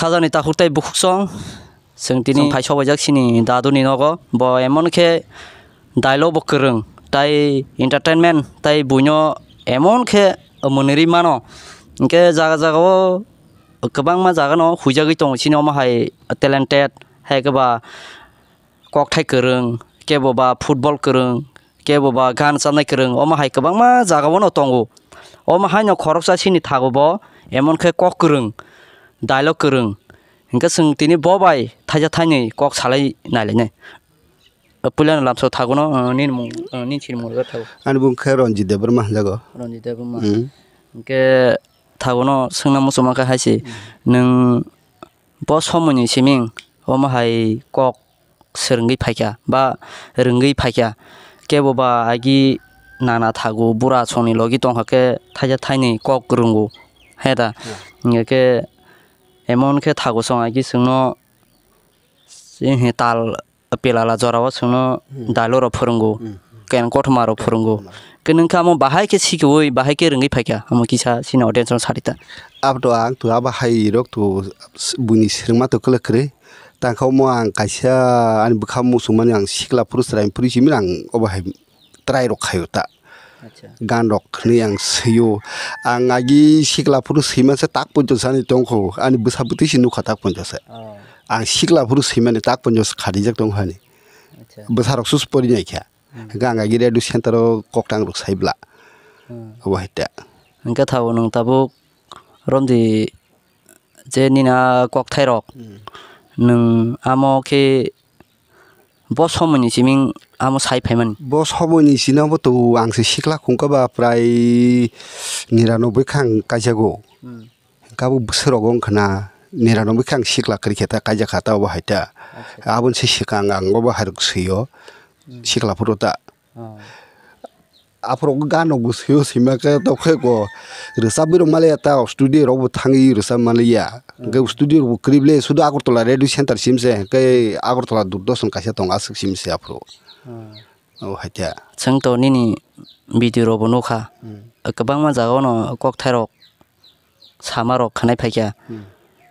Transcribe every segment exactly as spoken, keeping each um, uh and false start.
Sajani takhuk tei bukhuksong, chwng tini phai sobaijak chini daduni nogo. Bo emon khe dialogue bo kwrwng, tai entertainment, tai buino emon khe mwnwi rwi mano. Hinkhe jaga jagao kwbangma jagano huijagwi tongo chini omo hai talented, hai khe ba kokthai kwrwng, kebo ba football kwrwng, kebo ba gan chanai kwrwng, omo hai kwbangma jagao no tongo. Omo haino khoroksa chini thago bo emon khe kok kwrwng, dialogue kwrwng. Hinkhe chwng tini bo bai thaisa thainwi kok salai nailainai. Puilano lamsao thago no, uh, nini mung, uh, nini sinimung rwjak thago. Ani bung khe Ranjit Debbarma hinjago. Ranjit Debbarma. Mm. Hinkhe thago no swngna muchungma khe hai se, mm, nwng bo somoini siming omo hai kok swrwngwi phaikha ba rwngwi phaikha, kebo ba agi nana thago bura songni logi tongkha khe thaisa thainwi kok rwngo, he da? Hmm. Hinkhe emon khe thago song agi chwngno, chini tal pelala jorao chwngno, hmm, dialogue rok phwrwngo, hmm, hmm, ken kothoma rok phwrwngo. Kothoma. Khe nwng khe amo bahai khe sikiui, bahai khe rwngwi phaikha, amo kisa chini audience rok sadi ta. Abo to ang to abo hai rok to buini swrwngma to kwlwk kwrwi. Tangkha omo ang kaisa ani bwkha muchungmani ang sikla phuru chwrai phuru simi ang obo hai try rok khaio ta. Acha. Gan rok hwnwi ang swio. Ang agi sikla phuru swima se tak poito sani tongkho. Ani bwsa bwtwi se nukha tak poito se. Oh. Ang sikla phuru swimani tak poito se kharijak tongkha ani. Acha. Bwsa rok sus pori nai kha. Hmm. Hwnkhe ang agi radio center o koktang rok sai bla. Hmm. Obo hai ta. Hwnkhe thago nwng tabuk romdi je nini a kokthai rok. Hmm. Nwng amo khe bo somoini siming amo sai phaimani. Bo somoini sino bo to ang se sikla khungkha ba prai niranobboi khang kaijago. Hmm. Hwnkhe abo bwswk rok wngkha na niranobboi khang sikla kwrwi khe ta kaijakha ta obo hai ta. Acha. Aboni se swkang ang obo hai rok swio. Hmm. Sikla phuru ta. Oh. Aphuru gan rok bo swio swima khe tok khe ko rwchapwi rok maliya ta studio rok bo thangwi rwchap maliya. Hmm. Hwnkhe studio rok bo kwrwi le sudu Agartala radio center sim se hwnkhe Agartala Doordarshan kaisa tongo aswk sim se aphuru. Hmm. O hai ta. Chwng to nini video rok bo nukha. Hmm. Kwbangma jaga ono kokthai rok sama rok khwnai phaikha. Hmm.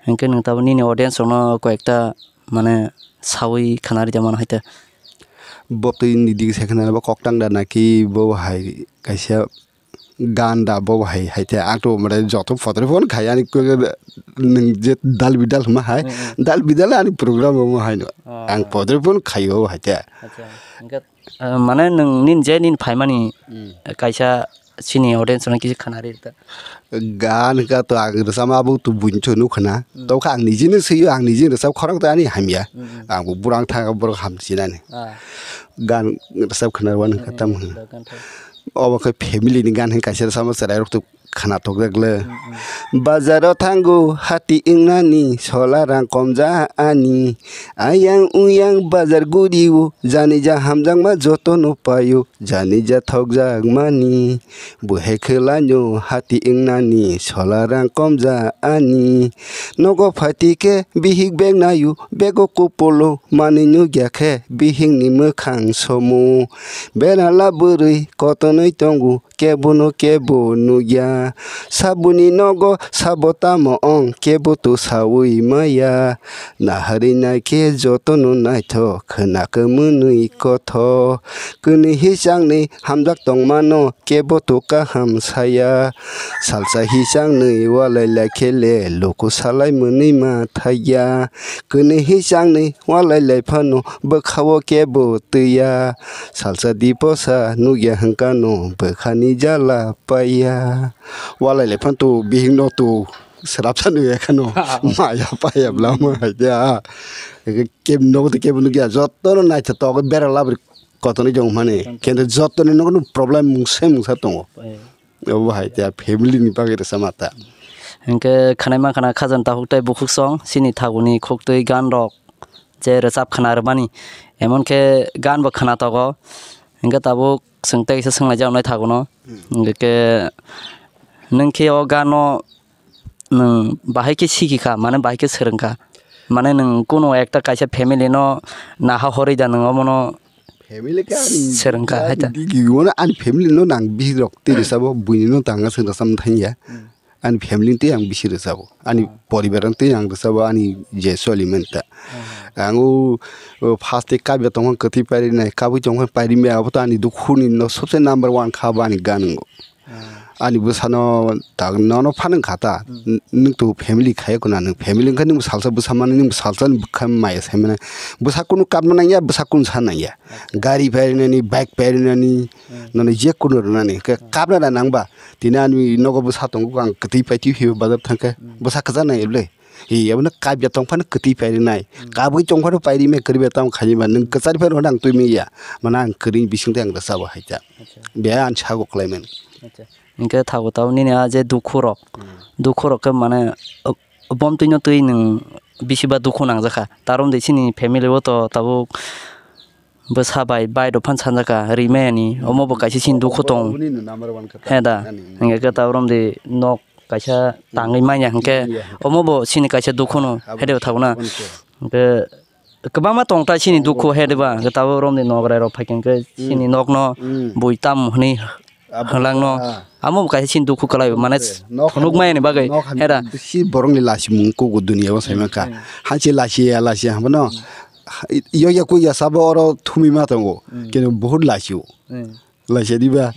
Hinkhe nwng tabuk nini audience rokno koyekta mane sawi khwnaride mano hai ta. Bo twi ni dik se khwnareba koktang da naki bo hai kaisa gan da bo hai hai ta. Ang to mane joto photo phone khai ani ko nwng je dal bidal hwnma hai. Hmm, hmm. Dal bidal ani program omo hai no. Ah. Ang photo phone khaio hai ta. Acha. Hinkhe Ah, mane nwng nini je nini phaimani, hmm, kaisa chini audience rokno kisa khwnari ta. Gan hwnkha to ang rwchapma abo to buini to nukha na. Hmm. Tokha ang nijini swiyo, ang nijini rwchap khorang to ani hamya. Hmm, hmm. Ang bo burang thang borok hamsinani. Ah. Gan rwchap khwnarwani hwnkha, hmm, tam hwnkha. Gan thai. Obo khe family ni gan hwnkha kaisa rwchapma chwrai rok to khwnathok jak le. Mm, mm. Bazaro thango hati wngnani sola rang komja ani. Ayang uyang bazar gurio janija hamjakma jotono paio janija thokjakmani. Buhai khwlaino hati wngnani sola rang komja ani. Nogo phaiti khe bihik beng naio bego kupolo manwi nukya khe bihikni mwkhang somo. Berala bwrwi kotonwi tongo kebono kebo nukya. Saboni nogo sabo tamo ong kebo to sawi maya. Naharwi naikhe jotono naithok khwna khe mwnwi kothok. Kwnwi hichangni hamjak tongmano kebo to kaham saya. Salsa hichangni walai laikhe le luku salai mwnwi ma thaiya. Kwnwi hichangni walai lai phano bwkhao kebo twiya. Salsa diposa nukya hwnkano bwkhani jala paiya. Walai lai phano to bihikno to swrapsa nukya kheno maya paiya bwlamo hai khe. Kebo nogo to kebo nukya jotono naithotok bera labri kotonwi jong mani. Kento jotoni nogo problem mungsa mungsa tongo. Obo hai ta family ni bagwi rwchapma ta. Hinkhe khwnai mankha na khajani takhuk tei bukhuksong chini thaguni khuktwi gan rok je rwchap khwna rwmani, emon khe gan bo khwna togo. Hinkhe tabuk chwng tei kisa swnglaijak nai thaguno. Hmm. Hinkhe nwng khe o gano nwng bahai khe sikhi kha, mane bahai khe swrwng kha, mane nwng kunu ekta kaisa family no naha horwi da nwng omono family khe ani swrwng kha, ani hai ta. Digi ono ani family no nang bihik rok tei rwchabo buini no tanga swrwng rwchapma thangya. Hmm. Ani family twi ang bisi rwchabo. Ani poribar twi ang rwchabo, ani je solimani ta. Ang o, o first tei kabya tongma kwtwi pairinai, kabwi tongma pairimaya, abo to ani dukhuni no sobse number one kha, abo ani gan wngo. Ani bwsano tak nono phan wngkha ta. Nwng to family khaiya kuna, nwng family wngkha, nwng salsa bwsa mani, nwng salsa ni bwkha maya sai mani. Bwsa kunu kapna nangya, bwsa kunu sa nangya. Gari pairinani, bike pairinani, nono je kunu rwnani. Khe kapna da nangba, tini ani nogo bwsa tongo, ang kwtwi paitwi phio bazar thangkhe. Bwsa kwchar nai le. Hi, abono kabya tong phano kwtwi pairinai. Kabwi tong phano pairime kwrwi ba tamo khaima. Nwng kwchar phano ang twi manya. Mane ang kwrwi bising tei ang rwchabo hai ta. Acha. Be ang sago khlaimani. Acha. Hinkhe thago tabo nini a je dukhu rok. Dukhu rok khe mane, uh, bom twi no twi nwng bisi ba dukhu nangjakha. Tarom de chini family o to tabuk bwsa bai, bai rok phan sanjaka rimani, omo bo kaisa chini dukhu tong. He da, hingke khe ta orom de nok kaisa tangwi manya hingke, omo bo chini kaisa dukhu no, he de thago na. Hingke kwbangma tong ta chini dukhu he de ba, hingke ta orom de nograi rok phai hingke chini nok no bui tam hwnwi hwlangno. Amo bo kaisa chini dukhu kwlai mane phunuk maya ni bagwi, he da. Si borok ni lachi mung kugo dunia o sai mankha. Hanchi lachi ya lachi hamo no. Yo ya koi ya sabo oro thumi ma tongo. Keno bahut lachi o. Lachi di ba.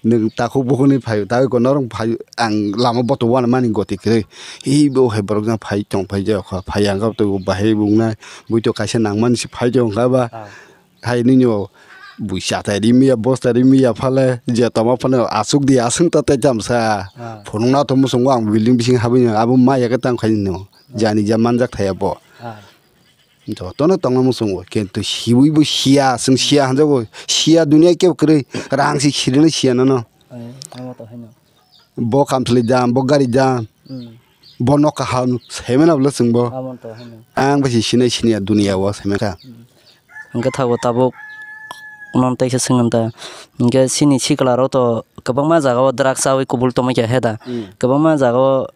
Nwng takhuk bukhuni phai, ta ko norong phai, ang lama boto wana mani goti kwrwi. Hi bo hai borok jang phai tong phai ja kha, phai ang to bahai bung na, bui to kaisa nang man si phai tong kha ba. Hai nini o bui chatai ri miya, bosta ri miya phale, je toma phano asuk di asung ta tai tamsa. Phunung na to musung ang building bising habui abo maya khe tang khai no. Jani ja manjak thaya bo. Jotono tongna muchungo, kintu siwi bo siya, chwng siya hanjago, siya duniya kebo kwrwi, rang si sirino siya nono. Ai, amo to haino. Bo kamchwlwi jam, bo gari jam, bo nok kaham, saimanablo chwngbo. Amo to haino. Ang bai si sinai siniya duniya o saimankha. Hwnkhe thago tabuk non teisa swngwng ta. Hwnkhe chini sikla rok to kwbangma jaga o drugs chawi kubul tongmai kha he da. Kwbangma jaga o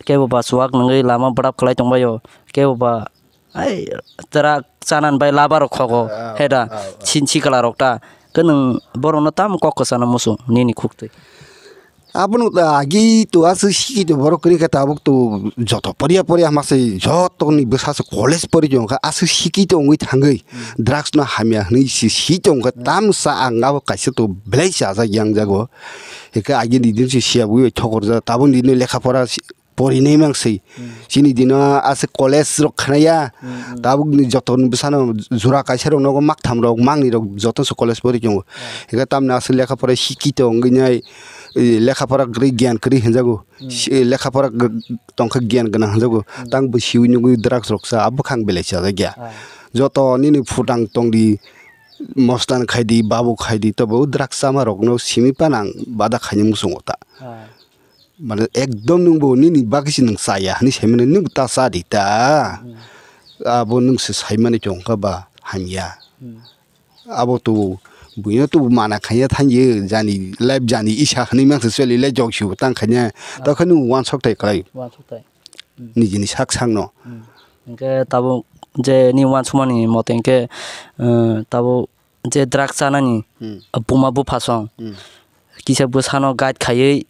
kebo ba chuwak nungwi lama bwrap kwlai tongbaio, kebo ba ai trak chanan bai laba rok khogo, he da, chin chikla rok ta. Khe nwng borokno tamo kok kwchana muchung nini khuktwi. Abono agi to aswk siki to borok kwrwi khe tabuk to joto poria poria hama se joto ni bwsa se college pori tong kha aswk siki to wngwi thangwi drugs no hamya hwnwi si si tong kha tamsa ang abo kaisa to belai chajak yang jago. Hikhe agi ni din se siya bui thokor ja tabuk ni din lekha pora porinai mang se. Chini dino aswk college rok khnaya. Tabuk ni joto ni bwsano jura kaisa rok nogo maktham rok mangni rok joto se college pori tongo. Hingke tamni aswk lekha pora sikito wngwi nai, lekha pora kwrwi giyan kwrwi hinjago. Lekha pora tongkha giyan gwnang hinjago. Tang bo siwi nugwi drugs rok cha abo bwkhang belai chajak ya. Joto nini phutang tongdi mostan khaidi babu khaidi tobo drugs chama rokno simi panang bada khaini muchungo ta. Mane ekdom nwng bo nini bagwi se nwng chaya hinwi saimano nwng ta cha di ta. Abo nwng se saimani chong kha ba hamya. Abo to buino to mana khanya thangye jani life jani isa hinwi mang se choli le jok sibo tang khanya. Ta khe nwng wansok tai kwlai. Wansok tai. Nijini sak sakno. Hingke tabuk je ni wansukmani mote hingke, eh, tabuk je drugs chanani buma bupha song kisa bwsano guide khaiwi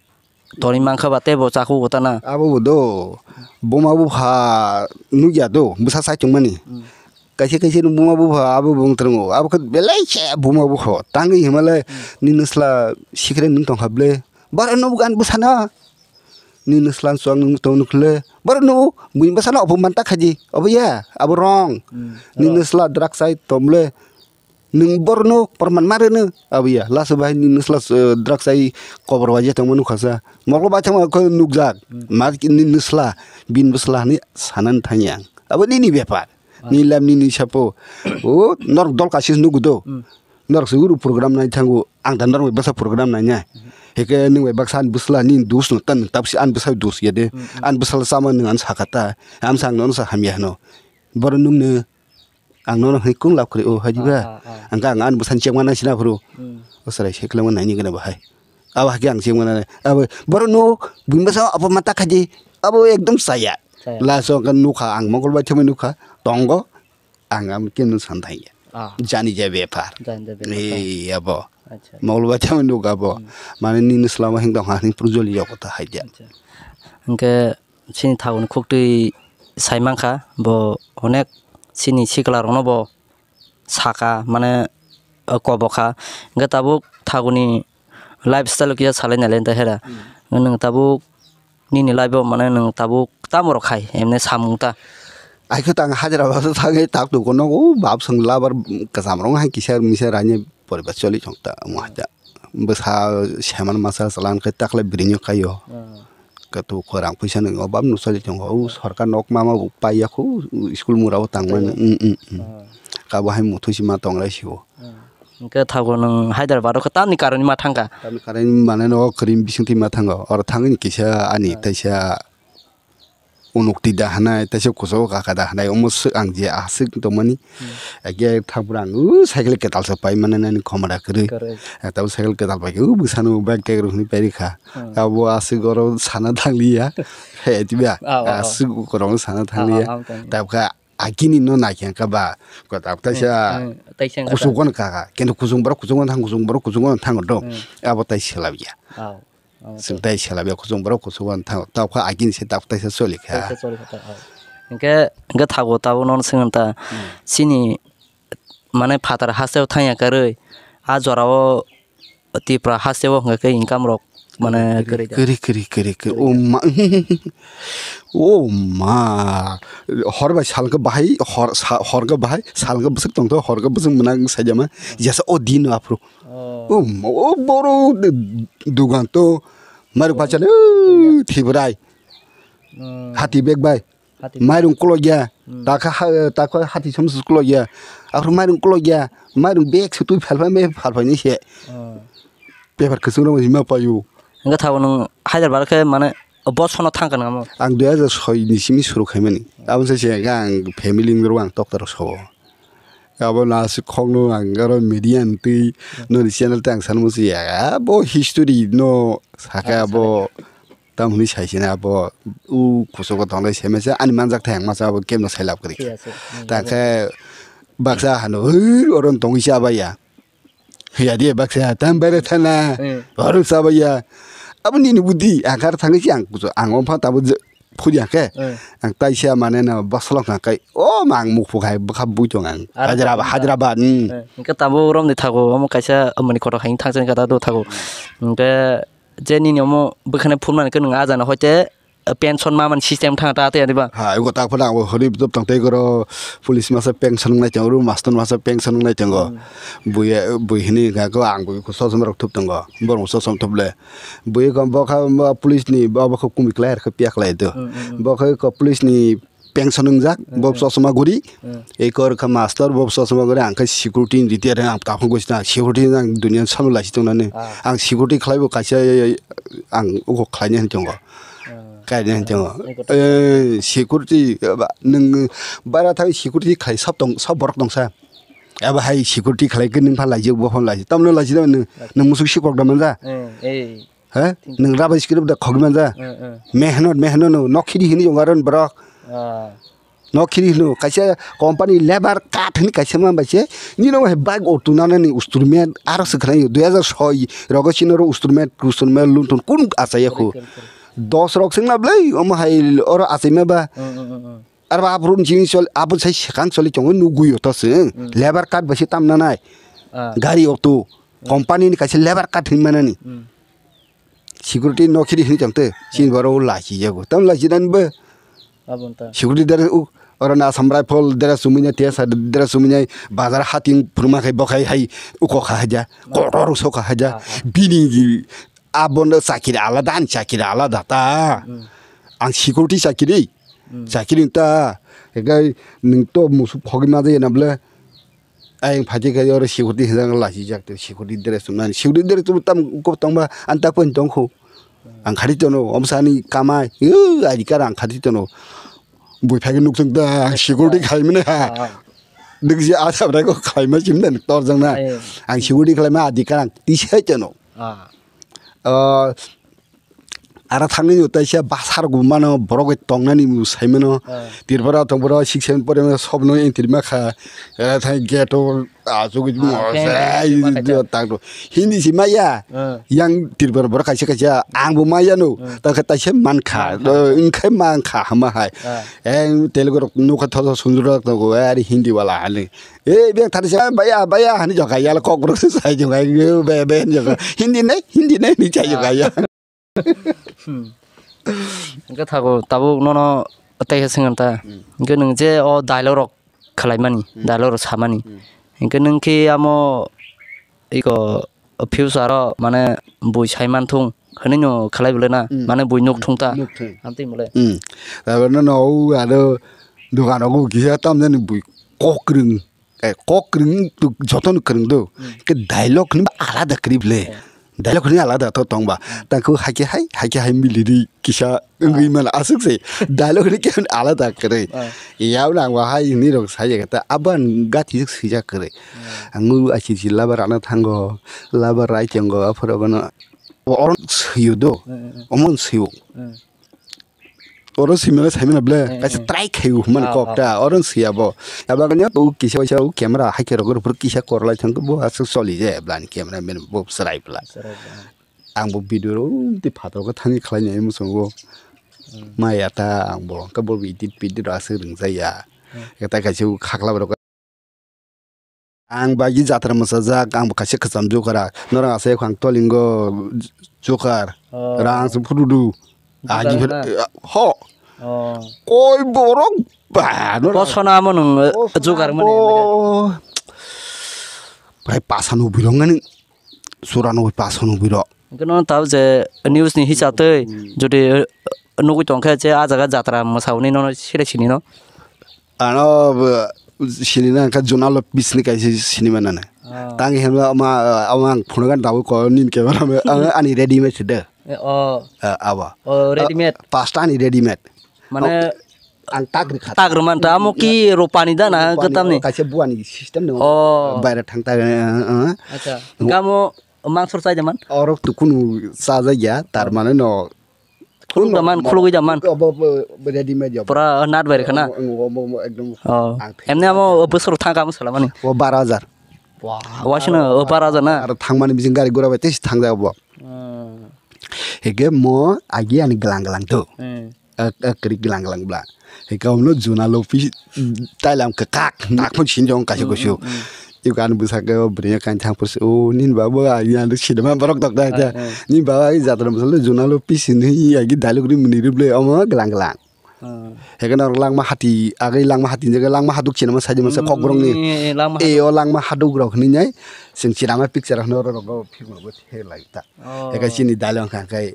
tonwi mankha ba tei bo chakhuk utana. Abo bo do. Buma bupha nukya do, bwsa chaichung mani. Kaisa kaisa ni buma bupha abo bo wng tongo. Abo khe belai se buma bupha. Tangwi himale nini nwsla sikre nwng tongkha ble. Bara nukgo ani bwsano. Nini nwsla chuwak nwng tong nukle. Bara nukgo buini bwsano obo manta khaji. Obo ya, abo wrong. Nini nwsla drugs chai tomle. Nwng borokno porman ma rwno abo ya. Last o bahai nini nwsla, eh, drugs chai kobor waijak tongma nukha sa. Mokol bai thangma khe nukjak. Ma nini nwsla, bini bwsla hinwi sanani thangya ang. Abo nini bepar. Nini life nini sapo. O norok dol kaisa se nugo do. Norok se uru program nai thango. Ang da norok bai baksa program nainai. Hike nwng bai baksa ani bwsla nini dus no tan tabsi ani bwsa dus ya de. Ani bwsla sama nwng ani sakha ta. Amsa ang nono sa hamya hino. Boro nwngno Ang nono hai kung lab kwrwi o hai diba? Ang khe ang ani bwsani chekma nai sina phuru. O chwrai se kwlangma naini gana bahai. Abo hakhe ang chekma nai. Abo borok no buini bwsa abo mata khaidi. Abo ekdom chaya. Last o ang nukha ang mokol bai thumui nukha. Tongo ang am kenu santhai. Jani ja bepar. Ei abo. Mokol bai thumui nukha abo. Mane nini swlama hing tong ha hini phuru joli yokota hai dia. Hwnkhe chini thaguni khuktwi sai mankha, bo onek chini sikla rokno bo saka, mane, o kobo kha. Hwnkhe tabuk thaguni lifestyle kisa salai nailai ta hera. Hmm. Nwng tabuk nini life o mane nwng tabuk tamo rok khai emne samung ta? Aikhe tang hajra basa thangwi tak tu kono o bap swng labar kwcham rong hai kisa misa raini poribar choli chong ta omo hai ta. Bwsa seman masa chwla hwnkhe takhwlai bwrwino khaio. Hmm. Khe tu khorang pwisa nwngo bap no choli tongo. O sorkar nok ma ma bo paiya khu school mura o tangmani. Paiya. Mm, mm, mm. Hmm. Kabo hai muthwi si ma tong lai si o. Hmm. Hwnkhe thago nwng Hyderabad o khe tamni karani ma thangkha? Tamni karani mane no kwrwi bisingtwi ma thango. Oro thangwi ni kisa ani Hmm. taisa unukti da hwnai, taisa kuchugo kaka da hwnai, omo swk ang je aswk tongmani. Hmm. Age thapra ang, uh, cycle kwtal se pai mane nani khomora kwrwi. Kwrwi. Eh, tabo cycle kwtal pai khe, uh, bwsano bag tag rok hwnwi pai rikha. Hmm. Abo aswk oro sana thangliya. He, tiba? Ah, ah, ah. Aswk korokno sana thangliya. Ah, ah, ah, thangliya. Tabkha agini no naikhe kha ba, kwtal taisa Hmm, hmm, taisa wngkha kuchuk ta. Gon kaka. Kendo kuchung borok kuchung gon thang, kuchung borok kuchung gon thang do. Hmm. Abo tai selabya. Ah. Oh, chwng tei sela bia kuchung borok kuchung wan thango. Tabuk kha agini se tabuk taisa choli kha. Taisa choli kha ta, oh. Hwnkhe, hwnkhe thago tabuk nono swngwng ta. Hmm. Chini, mane, phatar hasteo thangya karwi, a jorao Tripura hasteo hwnkhe khe income rok, mane, kwrwi da. Kwrwi, kwrwi, kwrwi, kwrwi. Kwrwi da. O ma, o ma. Hor bai sal khe bahai, hor, sa-, hor khe bahai, sal khe bwswk tongtho, hor khe bwswk mwnang saijama. Jesa o din aphuru. Oh. O, o boro dugan to mairung pachale, oh, thibrai. Hmm. Hati bag bai. Hati. Mairung kolok ya. Hmm. Takha ha-, takha hati samsu kolok ya. Aphuru mairung kolok ya. Mairung bag se twi phalphai me phalphai ni se. Oh. Paper kwchwng rok hima payu. Hwnkhe thago nwng Hyderabad khe mane bosono thangkha nangmo? Ang dui hajar soi ni simi suru khaimani. Aboni se se ang family ni rw ang tokta rok sao. Abo no aswk khokno ang oro media ni twi noni channel tei ang sanmo se ya. Abo history no sakhe abo tam hwnwi sai sini abo u kuchugo tonglai se mesa ani manjak thai ang masa abo kebno sai lab kwrwi. Phiya se. Hmm, ta abo. Khe baksa hano, "Hei, oro tongwi cha bai ya." Phiya di baksa tam bai thana. Hmm. Oro cha bai ya. Abo nini budi ang kar thangwi si ang kuchu ang ompha tabo je-, phuri hwnkhe, eh, ang taisa mane no bosolok hwnka kai, o mang mukphuk hai bwkha bui tong ang. Ar Hyderabad, tong Hyderabad, hmm. Eh, hwnkhe tabuk romni thago omo kaisa mani kotor hai thangsa hwnkhe ta do thago. Hwnkhe je nini omo bwkhani phunmani khe nwng ajana hoite pension mamani system thang ta tei diba? Ha, ego tak phano ang hori bwtwk tong tei goro police masa pension wngnai tongo, master masa pension wngnai tongo. Hmm. Bui, bui hini hwnkha khe ang bui sosom rok thup tongo, borok sosom thup le. Bui kom bo kha, bo police ni bo, bo kha kumi klai, ar kha piya klai do. Hmm, hmm, hmm. Bo kha ko police ni pension wngjak, hmm, bo hmm, chosma guri. Hmm. Ei kor kha master, bo chosma guri, ang kha security ni retire, ang takhuk gusina security ni ang dunia samno laisi tongnani. Ah. Ang security khlai bo kaisa, ang ugo khlai ni hinwi tongo. Ah. Kai ni hinwi tongo. Ah, eko ta. Eh, security, ba, nwng bara thang security khlai sab tong, sab borok tongsa. Abo hai security khlai khe nwng pha laijak, bo pha laijak. Tamno laijak nwng, nwng musuk sikrok da manja. Hmm, ei. He? Nwng rubber script da khogwi manja. Hmm, hmm. Mehnot, mehnot no, nok khiri hini yong aron borok. Ah. Nok khiri hino, kaisa company labour card hini kaisa man bai se. Nino hai bike auto nana ni usturmen aro se khna dui hajar soi rogo sino ro usturmen, usturmen luntun kun achai ya khu. Correct, correct, correct. Dos rok sing na blai, omo hai oro achai ma ba. Hmm, hmm, hmm, hmm. Arba aphuru ni simi choli, abo sai swkang choli tongo, nugwi o to se. Hmm. Labour card bai se tam nanai. Ah. Gari auto, hmm, company ni kaisa labour card hinwi manani. Hmm. Security no khiri hinwi tongte, chini, hmm, borok lachi jago. Tam lachi dan bo. Abo wngkha. Security dere u, oro na Assam Rifle dere sumui nai, T S R dere sumui nai, bazar hating phurma khai bo khai hai uko kha haja, hmm, kotor so kha haja. Ah, ah. Bini Abono chakiri alada, ani chakiri alada ta. Hmm. Ang security chakiri. Hmm. Chakiri ta. Egai nwng to musuk phogwi ma jaya na bwle. Ayang phaidi khai oro security hinjak lachi jak to, security dress chumnani. Security dress chum tam ko tongba ani tak pon tongkho. Hmm. Ang khari tono, omsa ani kamai. Yo, adi kar ang khari tono. Bui phagi nuk chwng ta, ang security khai mane ha. Ah. Nuk je asam rai ko khai ma chim dan tor jang na. Ayo. Ang security khai ma adi kar ang tisai tono. Ah. Ah, Ara thangni no taisa bwsarok bo mano, borok bai tongnani bo sai mano. Ah. Tripura tong boro six seven pore sobno entry ma kha. Era thai gate o asugwi Ah, mo bang sai bang si ma khacha. Tang do. Hindi si maya. Ah. Yang Tripura borok kaisa kaisa ang bo maya no. Ah. Ta khe taisa man kha. Man kha. Wngkhai man kha hama hai. Ah. Eng Telugu rok nukha thosa sunjura to go ari Hindi wala hani. Eh, beng thani sa baya baya hani jokai yala kok bro sai jokai be be jokai. Hindi nai, Hindi nai ni chai jokai ya. Hmm. Hingke thago tabuk nono tei khe swngan ta. Hmm. Hingke nwng je o dialogue rok khlaimani, Hmm. dialogue rok samani. Hmm. Hingke nwng khe amo iko future o mane bui sai man thung hwnwi no khlai bole na, Hmm. mane bui nuk thung ta. Nuk thung. Amtwi mole. Hmm. Tabuk nono o ado dogan rogo kisa tamjani bui kok kwrwng. Eh, kok kwrwng tu jotono kwrwng do. Hmm. Ke dialogue ni alada kwrwi ble. Hmm. Dialogue ni alada to tong ba. Hmm. Tang khe hai khe hai, hai khe hai mili ri kisa wngwi Hmm. mano aswk se. Dialogue ni khe alada kwrwi. Hmm. Yao nang ba hai ni rok sai ya ta aban gathi swijak kwrwi. Hmm. Ang u achi si labar ana thango, labar rai thango, aphuru bono oron swiyo do. Hmm, hmm, hmm. Omon swiyo. Hmm. Oro simena saimena ble, Eh, kaisa eh. Try khayu hwnmani Ah, kok ah. Ta, oro siya bo. Abo kanya bo kisa kaisa o camera hai khe rogor phuru kisa korlai thang bo aswk choli je blani camera man bo chwrai bla. Chwrai bla. Ang bo video ro tei phataro khe thani khlai nai muchungo. Hmm. Maya ta ang bo, khe bo edit video ro aswk rwngsa ya. Hmm. Khe ta kaisa o khakla borok Ang bagi jatra mwsajak, ang bo kaisa kwcham jukar. Norok asai phang tolingo jukar. Oh. Rang se phurudu. Jukar agi na? Ho. Oh. Koi borok ba, norok. Bosona amo nung, eh, Bosona jukar mani amo. Bai pasano birong ngani. Surano bai pasano birong. Hingke no tao je news ni hisa tei Hmm. jodi, eh, nugui tong khe je ah jaga jatra mwsa hwnwi nono sire sini no. Ano bo sini na kha Junalo Peace ni kaisa sini mana na. Ah. Tang hemla ama, ama ang phone gan dabu ko nin ke bara me, ang ani ready made de. Eh, oh. Ah, awa. Oh, ready made. Ah, pasta ani ready made. Mane Oh, ang tagri kha. Tagri man ta amo ki rupani da na Rupani, ketam ni. Oh, kaisa buani system no. Oh. Baira thang ta, eh, eh. Acha. Gamo mangsor chai jaman? Orok to kunu chajakya, tar mane no. Khuluk da man, khulugwi da man. Obo, obo, obo ready made ya. Pura nat bai khana. Obo, obo, obo, ekdom Oh. Ang thik Emne amo bosor thang kam salamani. O baro hajar. Wah, wasino o baro hajar na. Aro thangmani bising gari gura bai tei thang jago bo. Hmm. Hege mo agi ani glang glang to. Hmm. Ak, ak, kri glang glang bla. Heka omno Junalo Peace, tailam ke kak, tak pun sinjong kasu kusu. Ikan busa ke berinya kan campur se, oh, nin baba, ya, anu sinema borok dok da, Ah, ah. Nin baba, ini jatra masalah Junalo Peace ini, ya, gitu, daluk ri meni ri ble, omo, gelang gelang. Ah. Heka nor langma hati, agai langma hati, jaga langma haduk sinema saja masa Hmm, kokborong ni. Eh, eh, langma Eh, haduk. O langma haduk rok ni nyai, sing sinema picture nor rok film bo the lai ta. Oh. Heka sini daluk kan kai.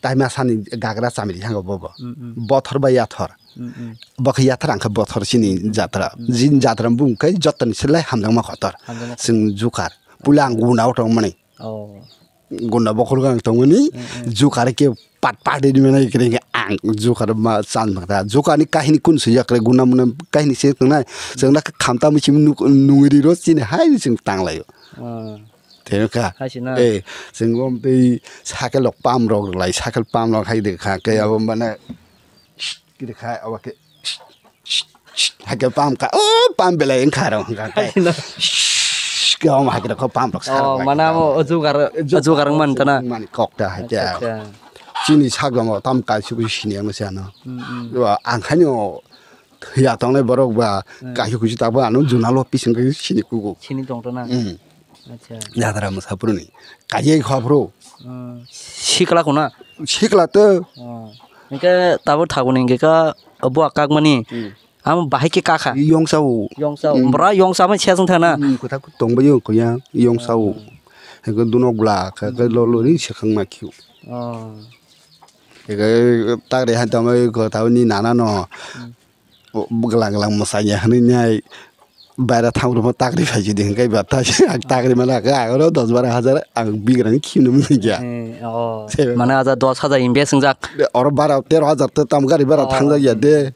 Taima sani gagra chamri thango bobo. Mm, mm. Bothor bai yathor. Mm, mm. Bo khe yathor ang khe bothor chini jatra. Mm. Jin jatra bung khe jotoni se lai hamjakma kotor. Hamjakma kotor. Chwng jukar. Puila ang guna o tongmani. Oh. Guna bokhorok ang tongmani, Mm, mm. Jukar khe pat pat di mane kre ang jukar ma chan bangta. Jukar ni kahini kun swijak kre guna muna kahini se tongnai. Chwng na khamta muchim nuk-, nungri ro chini hai chwng tanglaio. Oh. Thengkha. Hai se na? Eh, chwng bo tei cycle rok pump rok rwlai, cycle pump rok hai de kha, khe abo mane kiri kha, abo khe hai khe pump kha, oh, pump belai wngkha rok wngkha khe. Hai se na? Khe omo hai khe rok pump rok sa rok Oh, lai mane kha. Amo o jugar, Ju-, o jugar wng man ta na? Mani kok ta hai khe. Acha, acha. Chini sagamo tam kaisa bo sini ang se ano. Mm, mm. Ang haino thwiya tongnai borok ba Hmm. kaisa kuchi tabo ano Junalo Peace wngkha sini kugo. Sini tong ta na? Mm. Acha. Jatra mwsa phuru ni. Kajai kha phuru. Hmm. Sikla kuna? Sikla to. Oh. Hingke tabo thago ni hingke ka buwa kakmani. Hmm. Amo bahai ke kakha. Yongsa o. Yongsa o. Hmm. Bra yongsa mai siya sung thana. Hmm, kotha tong bai yong kuya yongsa o. Hmm. Hingke dunok bla kha ke lo lo ni sekhang ma khiu. Oh. Hingke tak re han tong bai kotha ni nana no. Hmm. O, glang glang mwsanya hwnwi nai baira thang rwma takri phai jodi hwnkhe ba ta ang takri mana khe ang oro dos baro hajar ang bigrani khimni mungya. Eh, oh. Sebe Mane ba. Aja dos hajar invest wngjak. De, oro bara tero hajar to tam gari bara Oh. Thangjak ya de.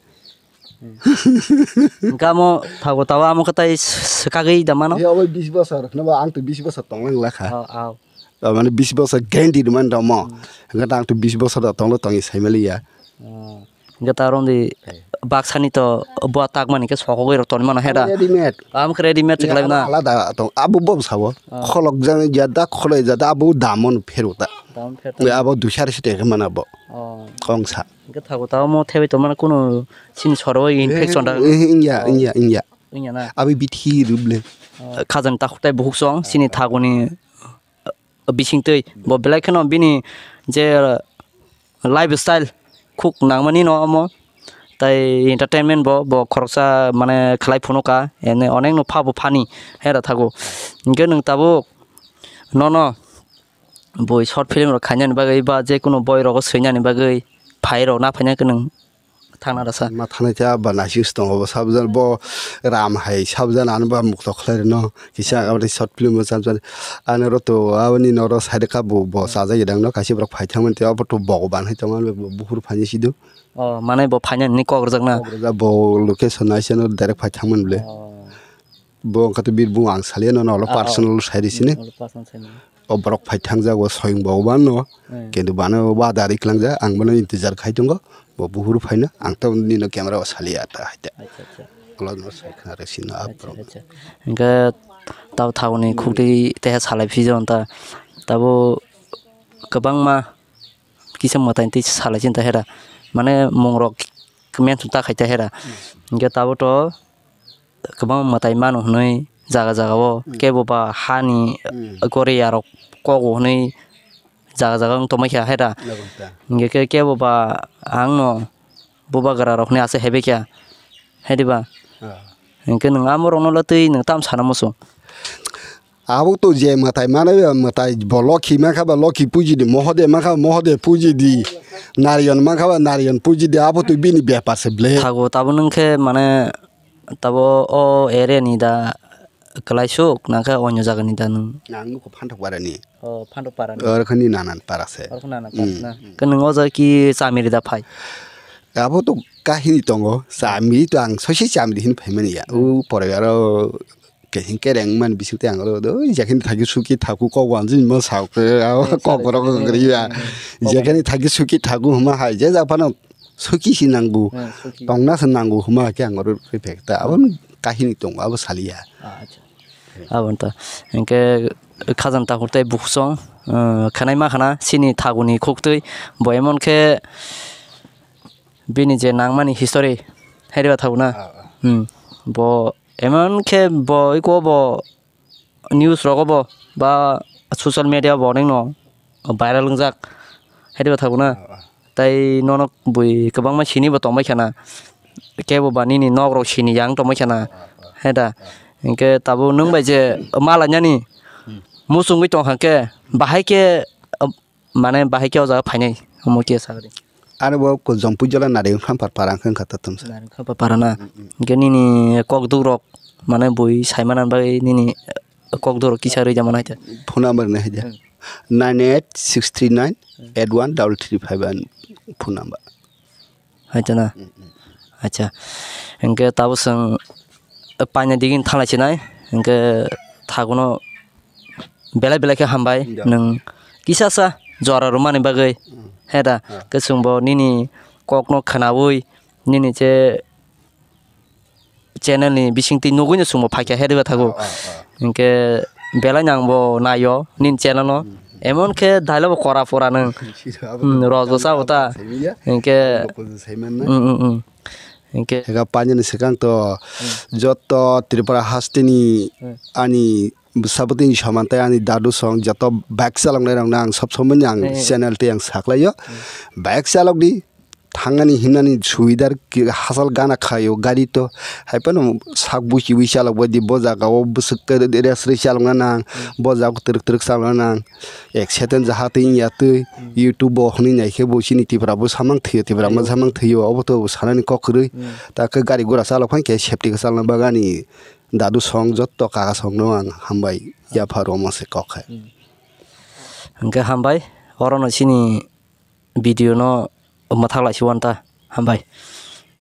Hwnkhe amo thago tabo amo khe tai s-, swkagwi da mano? He obo bis bosor hwnba ang to bis bosor tonglang lakha. Oh, oh. Tamani bis bosor guarantee rwmani rwmo. Hwnkhe tang to bis bosor da tonglo tongwi saimaliya. Hwnkhe ta romdi baksani to bo takmani khe sokogwi rok tonwi mano heda. Readymade. Am khe readymade khlai na. Alada tong abo bo sabo. Kholok jani jada kholai jada abo damon pheru ta. Abo dusar site khe mana bo. Kongsa. Hwnkhe thago ta omo thebai tongmani kunu chini soro infection da. Ingya ingya ingya. Wngya na? Abi bithi ruble. Khajani takhuk tai bukhuk song chini thaguni bisingtwi bo belai kheno bini je lifestyle khuk nangmani no omo tai entertainment bo bo khoroksa mane khlai phunu ka ene onek no pha bo phani hera thago hwnkhe nwng tabuk nono bui short film rok khainani bagwi ba je kunu boi rogo swinani bagwi phai rok na phaina khe nwng thangna rwsa. Ma thanai cha ba naising se tongo bo sabjani bo ram hai sabjani ano ba mukto khlai rwno kisa aboni short film bo cham cham ani oro to aboni noro side kha bo bo chajak ya dang no kaisa borok phai thangmani tei obo to bogo ban hai tongo buphuru phaini sido. O mane bo phainani kok rwjak na. Kok rwjak bo location naisano direct phai thangmani ble. Bo wngkha tei bini bumung ang saliya nono ulo personal sai rw sini. O borok phai thangjak o soyung bo bano. Kintu bano wada ri klangjak ang bono intizar khai tongo. Bo buhuru phaina ang tabuk nini camera o saliya ta hai ta. Ulo no sai khna rw sini a borok. Hwnkhe tabo thaguni khukti teha salai phijo ta tabo kwbangma kisa mwtai tei salai chini ta hera mane mungrok mention ta khai ta hera hwnkhe tabo to. Kwbangma mwtai mano hwnwi jaga jaga o kebo ba hani gori yarok kogo hwnwi jaga jaga wng tongmai kha hai da. Hingke khe kebo ba ang no bubagra rok hwnwi aswk hebai kha hai diba? Hingke nwng amorok no le twi nwng tam sana muchung. Abo to je mwtai mano, mwtai bo lokhi mankha ba lokhi puji di, mohode mankha ba mohode puji di, nariyon mankha ba nariyon puji di, abo to bini bepar se ble. Thago tabo nwng khe mane tabo o area ni da kwlaisuk nangkhe onyo jaga ni da nwng? Ang nukho Phantok para ni. O Phantok para ni. Oro khe ni nanan para se. Oro khe nanan para na. Khe nwng o jaga ki chamiri da phai? Abo to kahini tongo, chamiri to ang sosi chamiri hin phaimani ya. O pore aro Kehing kereng man bising tei ang oro do, "Oi, jekheni thagi suki thaku kok wanjini ma sao khe, abo kok borok wng khe ya. Jekheni thagi suki thaku hwnma hai, je jak phano suki si nango, tongna se nango hwnma khe ang oro rw phek ta." Abo kahini tongo, abo saliya. Abo to. Hingke khajang takhuk tei bukhuk song, eh, khanai ma khana, chini thaguni khuktwi, bo emon khe bini je nangmani history, hai riba thago na. Bo Emon khe bo iko bo news rogo bo ba social media bo onekno viral wngjak hai diba thago na. Tei nono bui kwbangma sini bo tongbai khana, kebo ba nini nok rok sini yang tongbai khana hai da. Hinkhe tabuk nwng bai je malainani muchungwi tongkha khe bahai khe Mane bahai khe o jaga phainai, omo khe sakri. Ani bo ko Jompui jola Nariyung Khampar para wngkha tatumsa. Nariyung Khampar para na. Hinkhe nini kok duk rok mane bui saimana bagwi nini kok duk rok kisa rwjamano hai khe. Phone number ni hai khe. Nine eight six three nine eight one double three five one phone number. Hai to na? Acha. Hinkhe tabuk chwng paina digini thanglai sinai. Hinkhe thaguno belai belai khe hambai. Nwng kisasa jora rwmani bagwi. He da? Khe chwngbo nini kokno khwnaui nini je channel ni bisingtwi nugui no chwngbo phaikha he diba thago. Hinkhe belai no ang bo naio nini channel no. Emon khe dailo bo kora pora nwng. Rojbo sabo ta. Hinkhe hinkhe ega painani swkang to joto Tripura hasteni ani bwsabwtwini soman tei ani dadu song joto bike chaloknai rokno ang sob somoi ni ang channel tei ang saklaio. Bike chalokdi. Thangnani himnani subidar hachal gana khaio gari to hai phano sak buchiwi chalokbaidi bo jaga o bwswk resrwi chalokna nang bo jaga twrwk twrwk chalokna nang accident jaha twi wngya twi YouTube bo hwnwi naikhe bo chini Tripura bo samang thwio Tripura ma samang thwio obo to sanani kok kwrwi ta khe gari gura chalok phankhe safety khe chalokna bagwi ani dadu song jotto kaka songno ang hambai yapharo omo se kok hai. Hwnkhe hambai orono chini video no mwthak lai si uan ta. Hambai.